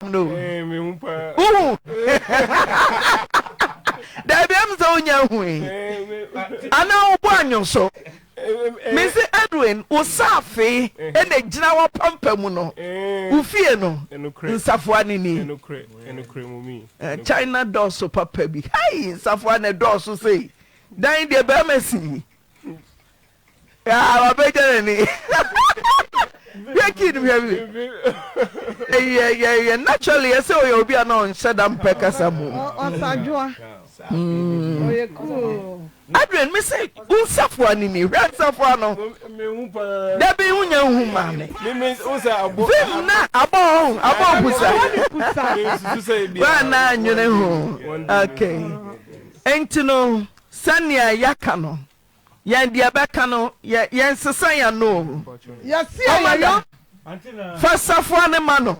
No. Wohu? Daabi ɛm sɛ wonya hui. Anaa wobɔ anwo so. Mese Edwin, wo saafee ɛna gyina w'apampa mu no. Wo fie no, nsafoa no ni. China dɔɔso papa bi. Hai, nsafoa na ɛdɔɔso sei. Dan deɛ bɛrima si. Ah, wabɛgya n'ani. Hwɛ kid hwɛ bi. Yɛ yɛ yɛ naturally yɛ sɛ ɔyɛ obi a na ɔnhyɛ da mpɛ kasa mu. Ɔsadwoa. Ɔyɛ cool. Adrian me se wo nsafoa no ni hwɛ nsafoa no. Dabi wo nya nhu maame. Vim na abɔ ho abɔ pusa. Wa na anwene ho. Okay. Enti no sɛnea yɛaka no Yɛn deɛ bɛka no yɛ yɛn sesa yɛn ano o. Yɛse a Ɔma yɛyɔ. da. Fa safoa no ma no.